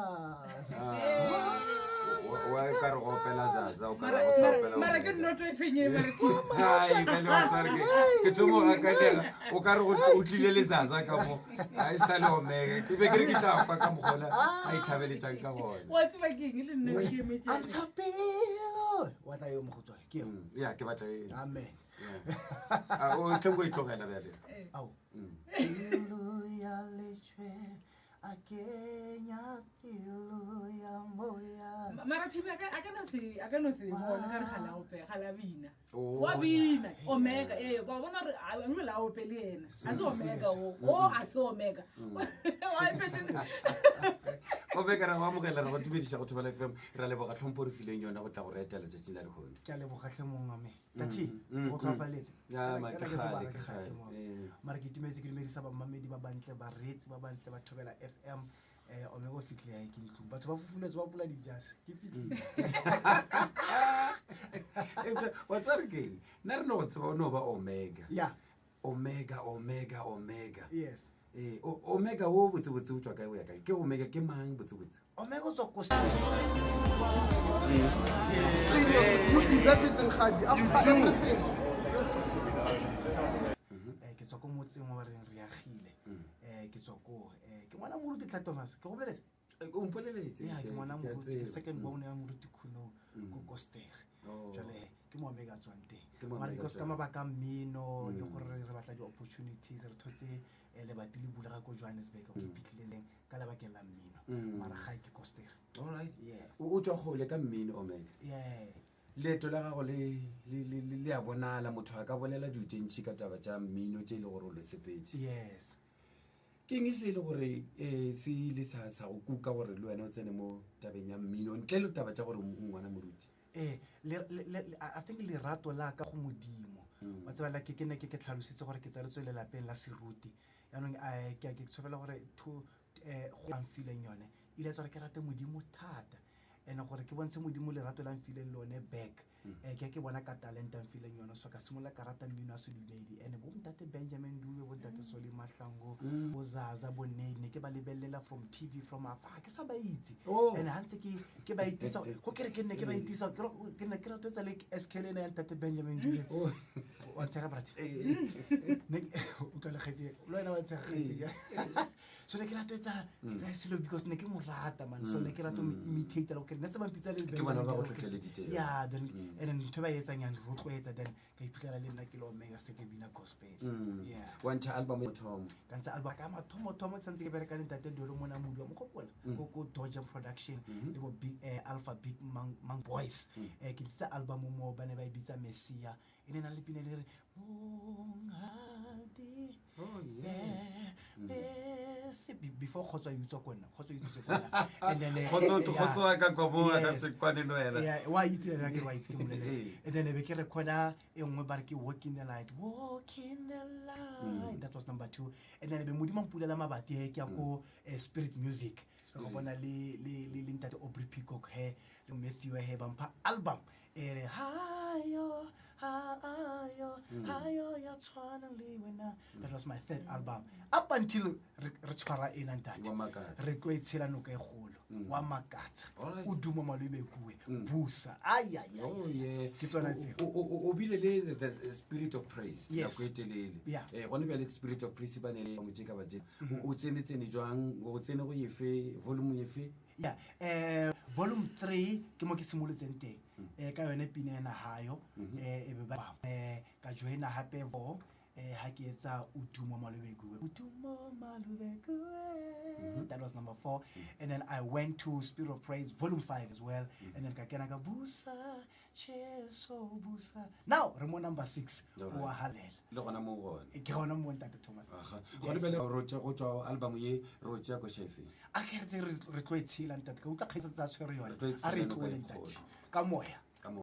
Zaza. Ah. Wa ka re go opela Zaza o ka re go sa opela. Mara ke noto e feng e mara ke. Hai, bjale wa tsare ke ke thomo ga ka dira. O ka re go o tlile le Zaza ka mo. A e sa le omega. Ke be ke re ke tla kwa ka mogona a itlhabeletšang ka gona. Wa tseba ke eng le nna ke emetse. Antsha pelo. Wa tla yo mogotswane. Ke yo. Ya ke batla e. Amen. A o tle go e tlogela bjale. Ao. Pelo ya lejwe a kenya pelo ya moya. Mara Chibi a ka a ka no se a ka no se bona ka re ga la ope ga la bina. Oh. Wa bina Omega eh wa bona re a nngwe la ope le yena. A se Omega o. O a se Omega. Wa ipetse. Omega ra go amogela ra go dumediša go Thobela FM ra leboga tlhompho re fileng yona go tla go re etela tšatšing la lehono. Ke a leboga hle mong wa me. Tate, o tlhwafaletse. Ya, ma, ke Ke kgale, sebaka ke ke sa kgale. ke mo. Ee. Mara ke itumetse ke dumedisa bamamedi ba bantle bareetsi ba bantle ba Thobela FM. Eh Omega o fitlhile ya ke ntlong. Batho ba fufuletse ba pula dijase. Ke fitlhile. Eupša, wa tseba re ke eng? Nna re no go tseba o no ba Omega. Yeah. Omega, Omega, Omega. Yes. Ee, Omega wo botsebotse o tswa kae o ya kae? Ke Omega ke mang botsebotse? Omega o tswa ko You deserve it, Nkgadi. After everything. Eh, ke tswa ko motseng wa ba reng re agile um ke tswa ko um ke ngwana moruti tlha thomas ke go boleletse Eh, O mpoleletse. ya ke ngwana ke a moruti ke tseba. second born ya moruti khuno ko kostere Oh. jale ke mo omega tswang teng Ke mo mara Omega because ka tswang. mabaka a mmino le gore re batla di-opportunities re thotse eh, lebati le bulega ko johannesburg ke iphitlhileng ka lebakeng la mmino mara ga ke kostere Alright. Yeah. O o tswa kgole ka mmino Omega. yeah Leeto la gago le le le le- le a bonala motho a ka bolela dilo tše ntši ka taba tša mmino tše e le gore o le sepetše. yes Ke eng se e le gore um se ile sa sa go kuka gore le wena o tsene mo tabeng ya mmino ntle le taba tša gore o ngwana moruti? Ee, le, le, le, I think lerato la ka go Modimo. Wa tseba la ke ke ne ke ke tlhalositse gore ke tsaletswe lelapeng la seruti. Jaanong eh, ke ke tsholofela gore thu eh go mfileng yone ile ya tswa gore ke rate Modimo thata. And gore ke bontshe Modimo lerato la mfileng lone back. Eh ke ke bona ka talent a mfileng yone so ka simolola ka rata mmino wa sedumedi. And bo ntate Benjamin Dube, bo ntate Solly Mahlangu, bo Zaza, bo Nate ne ke ba lebelela from TV from afar ke sa ba itse. Oh. And ha ntse ke ke ba itisa go kere ke nne ke ba itisa ke re- ke ne ke rata etsa le SK le ena ya ntate Benjamin Dube. Wa ntshega brate. Ne ke- o tlwaele kgaitsedi le wena wa ntshega kgaitsedi. So ne ke rata etsa selo because ne ke mo rata man. So ne ke rata ho mo imitate le gore ne se ba mpitsa le Ke bona ba go Benjamin Dube. tlhotlheleditseng. Yeah, then and then ntho e ba e etsang ya nrotloetsa then ka iphitlhela le nna ke le omega se ke bina gospel. Yeah. Wa ntšha album ya mathomo. Ka ntsha album ka mathomo-thomo ke santse ke bereka le ntate Dolo mona Modua Mogopola ko ko Dodger Production le bo Big eh, Alpha Big Mang, Mang Boys. Eh, ke ntshitse album mo ba ne ba e bitsa Messia. E ne e na le pina e le re Monghadi. Oh, yes. Eh, Messi before kgotso a utswa ko nna kgotso e utswitse ko nna and then eh, Kgotso yeah. kgotso wa ka kwa bo a ka Yes. se kwane le wena. Yeah, wa itse le nna ke wa itse ke moleletse Ee. and then e be ke recorda e nngwe ba re ke walk in the light walk in the light that was number two and then e be modimo a mpulela mabati he ke ya ko eh, spirit music ka go bona le le le le ntate Aubrey Peacock he le Matthew he ba mpha album e re hayo hayo hayo ya tshwanang le wena that was my third album up until re re tshwara ena ntate Wa makatsa. re tlo e tshela noka e kgolo wa makatsa Alright. o duma malwebe kue busa ai ai ai Oh, yeah. Ke tsona tseo. O- o o- o bile le the the spirit of praise Yes. nako e telele Yeah. Eh, gone bjale spirit of praise ba ne le motse ka baje o tsene tsene jwang o tsene go efe volume efe ya um volume 3 ke mo ke simolotseng teng um ka yone pina ena hayo um e be ba um ka joina hape vo um ha ke etsa udumo malobekue udumo malobekue that was number 4 and then i went to spirit of praise volume 5 as well and then ka kena ka busa Jesu busa now re mo number 6 Alright. o a halela le gona mo gone ke gona mo ntate Thomas Aha. gone bjale ro tšea- go tswa album ye ro tšea koša efe a ke re re tlo e tshela ntate ka utlwa kgaisa tsa tshwere yone Re tlo e a re tshela noka tlole e ntate kgolo. ka moya.